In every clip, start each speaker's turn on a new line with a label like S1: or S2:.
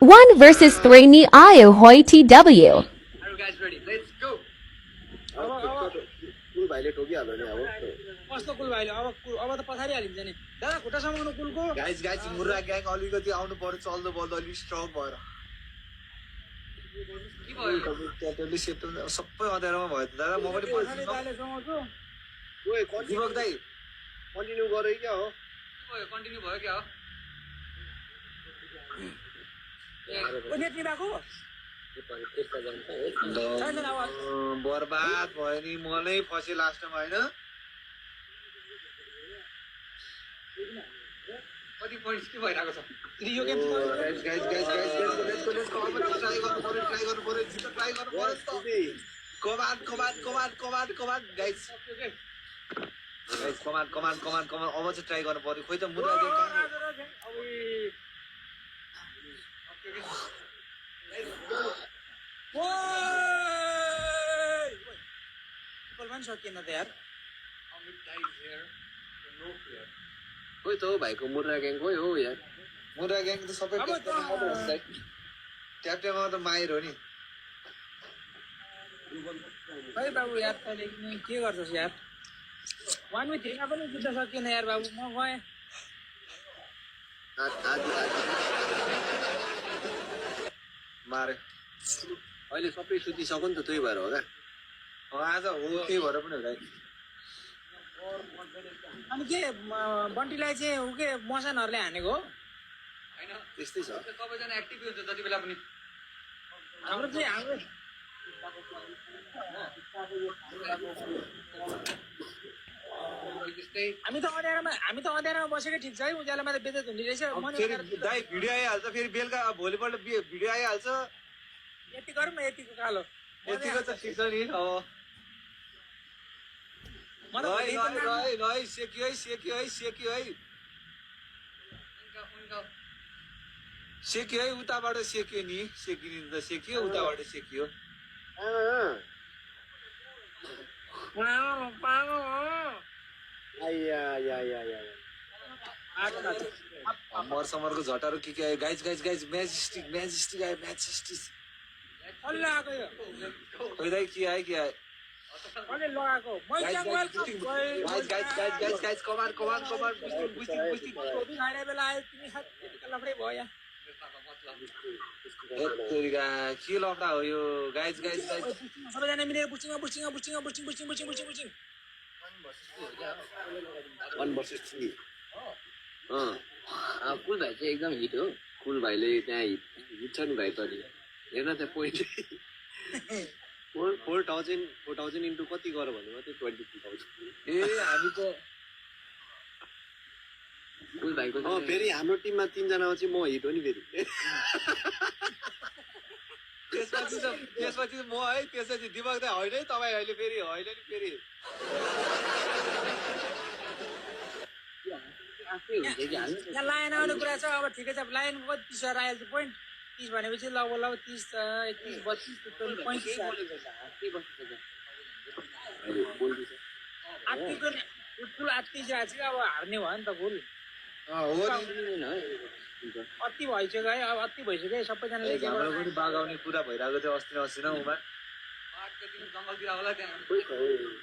S1: 1 versus 3 ni Ayo Hoi TW.
S2: Are you guys ready? Let's go.
S3: कुल भाइले टोकिहाल्यो नि अब
S4: कस्तो कुल भाइले अब त पछाडि हालिन्छ नि दादा खुट्टा समाउनु कुलको
S3: गाइस मुर्रा ग्याङ अलिकति आउनु पर्यो चल्दो बल्दो अलिक स्ट्रङ भएर
S2: के भयो?
S3: ट्याटरले सेप्टम सबै अँध्यारोमा भयो त दादा म पनि
S4: दाले समाउँछु
S3: ओए दिपक दाइ कन्टिन्यू गरे क्या हो
S2: के भयो? कन्टिन्यू भयो क्या हो?
S4: नेट नि भएको
S3: बर्बाद भयो नि म नै फसे लास्टमा होइन
S2: कति पोइन्ट्स के भइरहेको छ?
S4: यो गेम
S3: अब चाहिँ ट्राई गर्नु पर्यो खोइ त मुरा
S4: पनि सकिएन त यार
S3: खोइ त हो भाइको मुर्रा ग्याङ खोइ हो यार मुर्रा ग्याङ त सबै ट्यापट्यापमा त माहिर हो नि
S4: खै बाबु यार तैँले के गर्छस् यार 1v3 मा पनि जित्न सकिएन यार बाबु म गएँ
S3: मारे
S5: अहिले सबै सुतिसक्यो नि त त्यही भएर हो क्या
S3: आज हो त्यही भएर पनि होला
S4: अनि के बन्टीलाई चाहिँ उ के मसानहरूले हानेको हो
S2: हैन
S5: त्यस्तै छ
S2: सबैजना एक्टिभ हुन्छ जति बेला पनि।
S4: हाम्रो चाहिँ हाम्रो
S2: त्यस्तै
S4: हामी त अँध्यारोमा बसेकै ठिक छ है उज्यालोमा त बेचेत हुने रहेछ
S3: फेरि दाइ भिडियो आइहाल्छ फेरि बेलुका भोलिपल्ट भिडियो आइहाल्छ
S4: यति गरौँ न यतिको कालो
S3: यतिको त ठिक छ नि अब सेक्यो है उताबाट सेक्यो नि सेकिने त सेकियो उताबाट सेकियो मरसमरको झटारो के आयो गाइज म्याजिस्टिक आयो म्याजिस्टिक
S4: कसले लगाएको यो
S3: खोइ दाइ के आयो
S4: कसले लगाएको
S3: गाइज कमान
S4: खाने बेला आयो तिमी लफडै भयो यहाँ
S3: के लफडा हो यो गाइज
S4: सबैजना मिलेर बुचिङ
S5: 1 versus 3 कुल भाइ चाहिँ एकदम हिट हो कुल भाइले त्यहाँ हिट छ नि भाइ त हेर्न त्यहाँ पोइन्ट 4,000 इन्टु कति गर भन्नु त्यो 23,000
S3: ए हामी त
S5: कुल भाइको फेरि हाम्रो टिममा 3 जना चाहिँ म हिट हो नि फेरि
S3: त्यसपछि म है त्यसपछि दिमाग त होइन है तपाईँ अहिले फेरि होइन नि फेरि
S4: यहाँ लाइन आउने कुरा छ अब ठिकै छ लाइनको कति 30 आइहाल्छ पोइन्ट 30 भनेपछि लगभग 30 31 32 35 कुल आत्ती चाहिँ अब हार्ने भयो नि त कुल अति भइसक्यो है अब अति भइसक्यो सबैजनाले
S3: हाम्रो पनि बागाउने कुरा भइरहेको थियो अस्ति न उमा
S2: पार्कको दिन जङ्गलतिर होला त्यहाँ।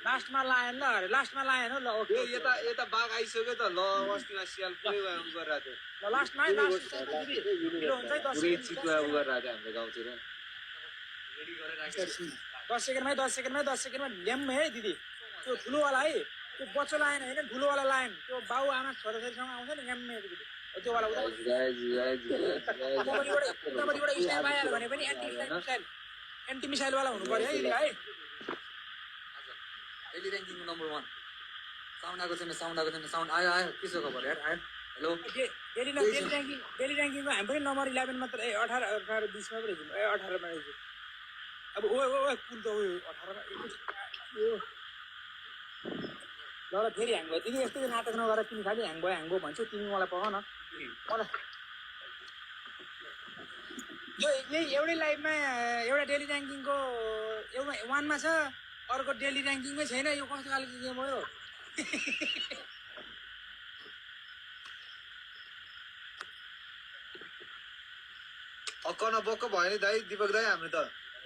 S4: लास्टमा लाएन ल अरे लास्टमा लाएन ल ओके
S3: यता बाघ आइसक्यो त ल अस्तिमा सियाल पुरै गरिरहेको थियो
S4: ल लास्टमा लास्ट ढिलो हुन्छ है 10
S3: पुरै चितुवा गरिरहेको थियो हाम्रो गाउँतिर
S2: रेडी गरेर राखेको
S4: 10 सेकेन्डमा ल्याम है दिदी त्यो ठुलोवाला है त्यो बच्चो लाइन होइन ठुलोवाला लाइन त्यो बाउ आमा छोराछोरीसँग आउँछ नि ल्याम त्यो वाला उतापट्टिबाट स्टाइल भइहाल्यो भने पनि एन्टी मिसाइल वाला हुनु पर्यो है है
S2: डेली र्याङ्किङको नम्बर 1 साउन्ड आएको छैन साउन्ड आयो के छ खबर यार आयो हेलो
S4: डेली र्याङ्किङको हामी पनि नम्बर 11 मात्र 18 20 मा पो रहेछ 18 मा रहेछ अब ओ कुल त 18 मा ल फेरि ह्याङ भयो तिमी यस्तै नाटक नगरेर तिमी खालि ह्याङ भयो भन्छौ तिमी मलाई पकाउ न मलाई यो एउटै लाइभमा एउटा डेली र्याङ्किङको एउटा 1 मा छ अर्को डेली र्याङ्किङमै छैन यो कस्तो खालको गेम हो यो
S3: अक्कन बक्क भयो नि दाइ दिपक दाइ हामी त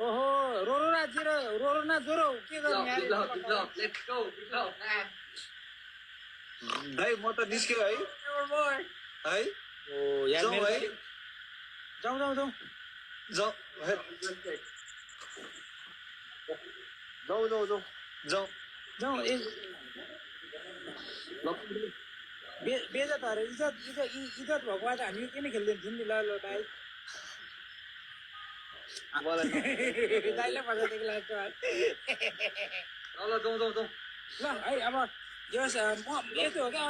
S4: ओहो रोरोना जिरो रोरोना जोरो के गर्ने यार
S5: लेट्स गो बिप्लब
S3: दाइ म त निस्क्यो है है
S4: ओ यार
S3: जाउँ
S4: मेरो
S3: है
S4: जाउँ जाउँ जाउँ
S3: जाउँ है
S5: जाऊ जाऊ जाऊ
S3: जाउँ
S4: जाउँ बेजत अरे इज्जत इज्जत इज्जत भएको भए त हामी किन खेल्दैन थियौँ नि ल ल दाइ दाइले बजाइदिएको लाग्छ
S2: ल जाउँ जाउँ जाउँ
S4: ल है अब यस म यस्तो हो क्या